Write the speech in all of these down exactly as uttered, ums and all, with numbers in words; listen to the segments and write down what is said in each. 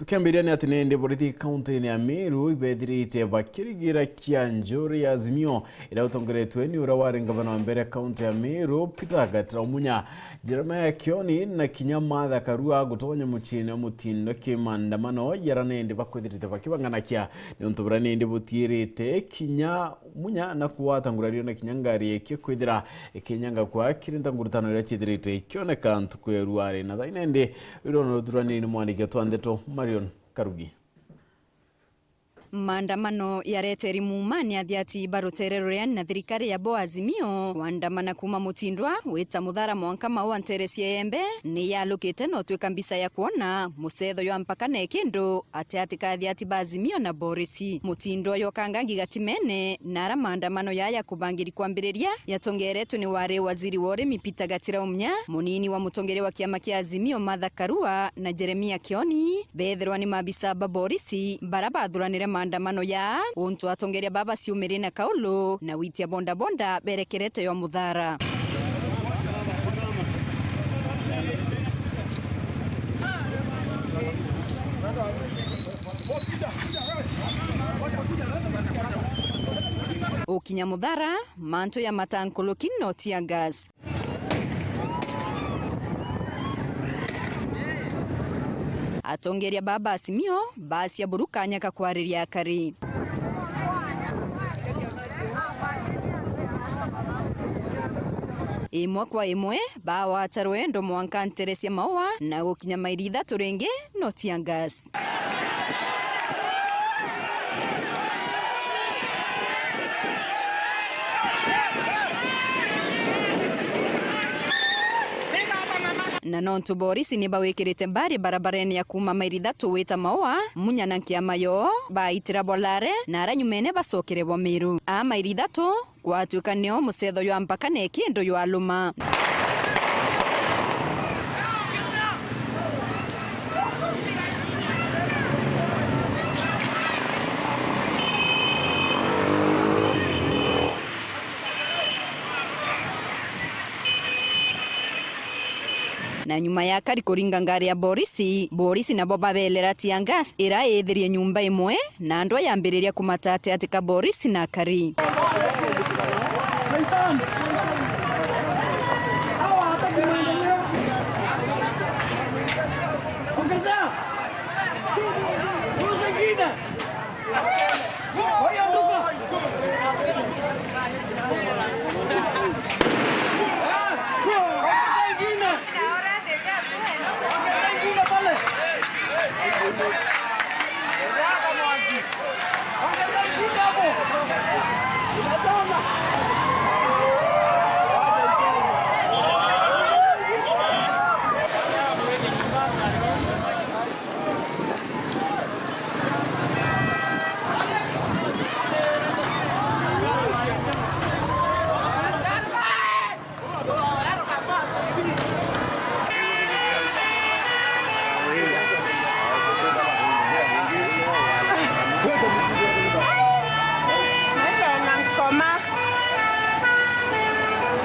Tukiambiria ni ati nindi borithi kaunti-ini ya Meru ibethirite bakirigira kia njuri ya Azimio iria utongeretwe ni uria wari ngavana wa mbere kaunti ya Meru, Peter Gatira Munya, Jeremiah Kioni na kinya Martha Karua gutonya muciini wa mutindo ki maandamano jaria nindi bakwithirite bakibanganakia niuntu buria nindi butiirite kinya Munya na kugwata ngurario na kinya ngari iki kwithira ikinyanga kwa kiri ntangurutano iria ciithirite ikioneka ntuku ya ruari. Na thaina indi, rwiro no ruthuraniri ni mwandiki wetu wa ndeto Marion Karugi. Maandamano yareteri muumani athiati ba rutere ruria na thirikari ya bo Azimio. Kuandamana kuuma Mutindwa gwita Muthara mwanka Maua ntere cia Iembe ni yalukite na utwika mbica ya kwona mucetho jwa mpaka na ikindu ati ati ka athiati ba Azimio na borisi. Mutindo yokangangi gatimene na ara maandamano yaya kubangiri kwambiriria yatongeretwe ni wari waziri wa urimi Peter Gatira Munya, munini wa mutongeria wa kiama kia Azimio Martha Karua na Jeremia Kioni, beethirwa ni maabisa ba borisi bara bathuranire maandamano ya untu atongeria baba ciumire na kaulu na witia bondabonda berekerete yo Muthara. Ukinya Muthara, mantu ya matankuluki no tear gas. Atongeria ba Azimio bacia buru kanya ka kwariria akari. Imwe kwa imwe, bawata rwendo mwanka ntere cia Maua na gukinya mairi ithatu ringi no tear gas. Na nontu borisi ni bawikirite mbari barabarene ya kuuma mairi ithatu wita Maua, Munya na nkiama yoo baitira bo Lare na ara nyumene bacokere bo Meru. Aa mairi ithatu, gwatwika nio mucetho jwa mpaka na ikindu jwaluma. Na nyuma ya akari kuringa ngari ya borisi, borisi nabo babeelera tear gas ira iithirie nyumba imwe, na ndwa yambiriria kumata ati ati ka borisi na akari.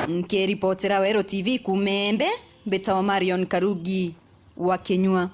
Nkiripotera Weru T V kuuma Iembe, mbitawa Marion Karugi wa Kinyua.